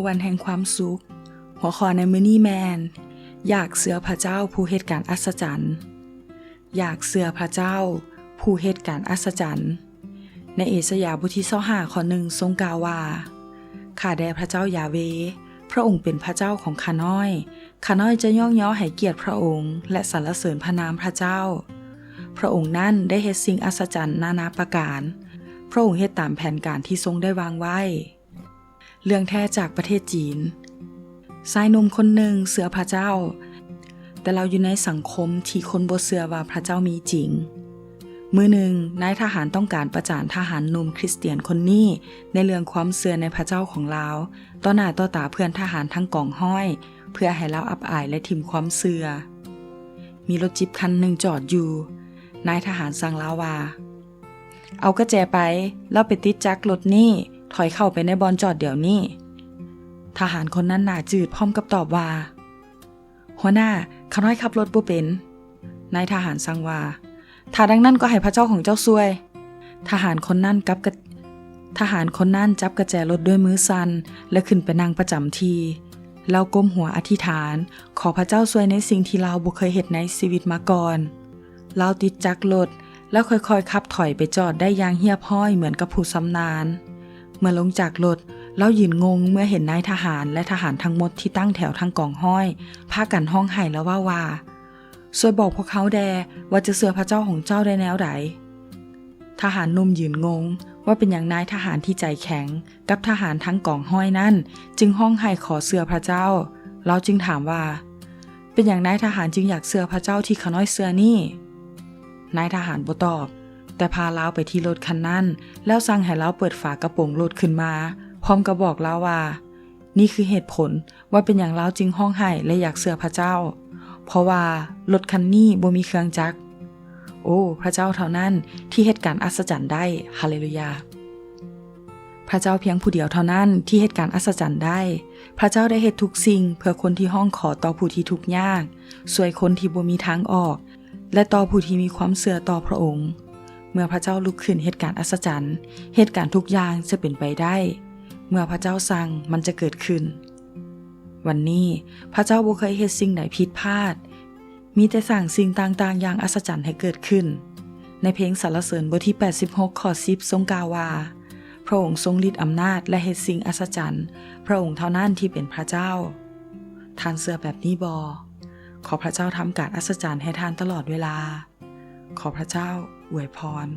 ວັນແຫ່ງຄວາມສຸກ. ຫົວຂໍ້ໃນມື້ນີ້ແມ່ນ ຢາກເຊື່ອພະເຈົ້າຜູ້ເຮັດການອັດສະຈັນ. ຢາກເຊື່ອພະເຈົ້າຜູ້ເຮັດການອັດສະຈັນ. ໃນເອຊາຍາບົດທີຊາວຫ້າ ຂໍ້ໜຶ່ງ ຊົງກ່າວວ່າ, ຂ້າແດ່ພະເຈົ້າຢາເວ, ພະອົງເປັນພະເຈົ້າຂອງຂ້ານ້ອຍ. ຂ້ານ້ອຍຈະຍ້ອງຍໍໃຫ້ກຽດພະອົງ ແລະ ສັນລະເສີນພະນາມພະເຈົ້າ. ພະອົງນັ້ນໄດ້ເຮັດສິ່ງອັດສະຈັນນານາປະການ. ພະອົງເຮັດຕາມແຜນການທີ່ຊົງໄດ້ວາງໄວ້. ເລື່ອງແທ້ຈາກປະເທດຈີນ. ຊາຍໜຸ່ມຄົນໜຶ່ງເຊື່ອພະເຈົ້າ, ແຕ່ລາວຢູ່ໃນສັງຄົມທີ່ຄົນບໍ່ເຊື່ອວ່າພະເຈົ້າມີຈິງ. ມື້ໜຶ່ງ, ນາຍທະຫານຕ້ອງການປະຈານທະຫານໜຸ່ມຄຣິສຕຽນຄົນນີ້ໃນເລື່ອງຄວາມເຊື່ອໃນພະເຈົ້າຂອງລາວ, ຕໍ່ໜ້າຕໍ່ຕາເພື່ອນທະຫານທັງກອງຮ້ອຍ, ເພື່ອໃຫ້ລາວອັບອາຍ ແລະ ຖິ້ມຄວາມເຊື່ອ. ມີລົດຈິບຄັນໜຶ່ງຈອດຢູ່. ນາຍທະຫານສັ່ງລາວວ່າ, ເອົາກະແຈໄປ ແລ້ວໄປຕິດຈັກລົດນີ້, ຖອຍເຂົ້າໄປໃນບ່ອນຈອດດຽວນີ້. ທະຫານຄົນນັ້ນໜ້າຈືດ ພ້ອມກັບຕອບວ່າ, ຫົວໜ້າ, ຂ້ານ້ອຍຂັບລົດບໍ່ເປັນ. ນາຍທະຫານສັ່ງວ່າ, ຖ້າດັ່ງນັ້ນກໍໃຫ້ພະເຈົ້າຂອງເຈົ້າຊ່ວຍ. ທະຫານຄົນນັ້ນກັບກະ, ທະຫານຄົນນັ້ນຈັບກະແຈລົດດ້ວຍມືສັ່ນ ແລະ ຂຶ້ນໄປນັ່ງປະຈຳທີ່. ລາວກົ້ມຫົວອະທິຖານ, ຂໍພະເຈົ້າຊ່ວຍໃນສິ່ງທີ່ລາວບໍ່ເຄີຍເຮັດໃນຊີວິດມາກ່ອນ. ລາວຕິດຈັກລົດ ແລ້ວຄ່ອຍໆຂັບຖອຍໄປຈອດໄດ້ຢ່າງຮຽບຮ້ອຍເໝືອນກັບຜູ້ຊຳນານ. ເມື່ອລົງຈາກລົດ, ລາວຢືນງົງເມື່ອເຫັນນາຍທະຫານ ແລະ ທະຫານທັງໝົດທີ່ຕັ້ງແຖວທັງກອງຮ້ອຍ ພາກັນຮ້ອງໄຫ້ ແລະ ເວົ້າວ່າ, ຊ່ວຍບອກພວກເຮົາແດ່ວ່າຈະເຊື່ອພະເຈົ້າຂອງເຈົ້າໄດ້ແນວໃດ? ທະຫານໜຸ່ມຢືນງົງວ່າເປັນຫຍັງນາຍທະຫານທີ່ໃຈແຂງ ກັບທະຫານທັງກອງຮ້ອຍນັ້ນຈຶ່ງຮ້ອງໄຫ້ຂໍເຊື່ອພະເຈົ້າ. ລາວຈຶ່ງຖາມວ່າ, ເປັນຫຍັງນາຍທະຫານຈຶ່ງຢາກເຊື່ອພະເຈົ້າທີ່ຂ້ານ້ອຍເຊື່ອນີ້? ນາຍທະຫານບໍ່ຕອບ, ແຕ່ພາລາວໄປທີ່ລົດຄັນນັ້ນ ແລ້ວສັ່ງໃຫ້ລາວເປີດຝາກະໂປງລົດຂຶ້ນມາ, ພ້ອມກັບບອກລາວວ່າ, ນີ້ຄືເຫດຜົນ ວ່າເປັນຫຍັງລາວຈຶ່ງຮ້ອງໄຫ້ ແລະ ຢາກເຊື່ອພະເຈົ້າ, ເພາະວ່າລົດຄັນນີ້ບໍ່ມີເຄື່ອງຈັກ. ໂອ້ ພະເຈົ້າເທົ່ານັ້ນທີ່ເຮັດການອັດສະຈັນໄດ້. ຮາເລລູຢາ! ພະເຈົ້າພຽງຜູ້ດຽວເທົ່ານັ້ນທີ່ເຮັດການອັດສະຈັນໄດ້. ພະເຈົ້າໄດ້ເຮັດທຸກສິ່ງເພື່ອຄົນທີ່ຮ້ອງຂໍຕໍ່ຜູ້ທີ່ທຸກຍາກ, ຊ່ວຍຄົນທີ່ບໍ່ມີທາງອອກ, ແລະ ຕໍ່ຜູ້ທີ່ມີຄວາມເຊື່ອຕໍ່ພະອົງ. ເມື່ອພະເຈົ້າລຸກຂຶ້ນເຮັດການອັດສະຈັນ, ເຫດການທຸກຢ່າງຈະເປັນໄປໄດ້. ເມື່ອພະເຈົ້າສັ່ງ, ມັນຈະເກີດຂຶ້ນ. ວັນນີ້, ພະເຈົ້າບໍ່ເຄີຍເຮັດສິ່ງໃດຜິດພາດ, ມີແຕ່ສ້າງສິ່ງຕ່າງໆຢ່າງອັດສະຈັນໃຫ້ເກີດຂຶ້ນ. ໃນເພງສັນລະເສີນບົດທີແປດສິບຫົກ ຂໍ້ສິບ ຊົງກ່າວວ່າ, ພະອົງຊົງລິດອຳນາດ ແລະ ເຮັດສິ່ງອັດສະຈັນ, ພະອົງເທົ່ານັ້ນທີ່ເປັນພະເຈົ້າ. ທ່ານເຊື່ອແບບນີ້ບໍ່? ຂໍພະເຈົ້າທຳການອັດສະຈັນໃຫ້ທ່ານຕະຫຼອດເວລາ. ຂໍພະເຈົ້າອວຍພອນ.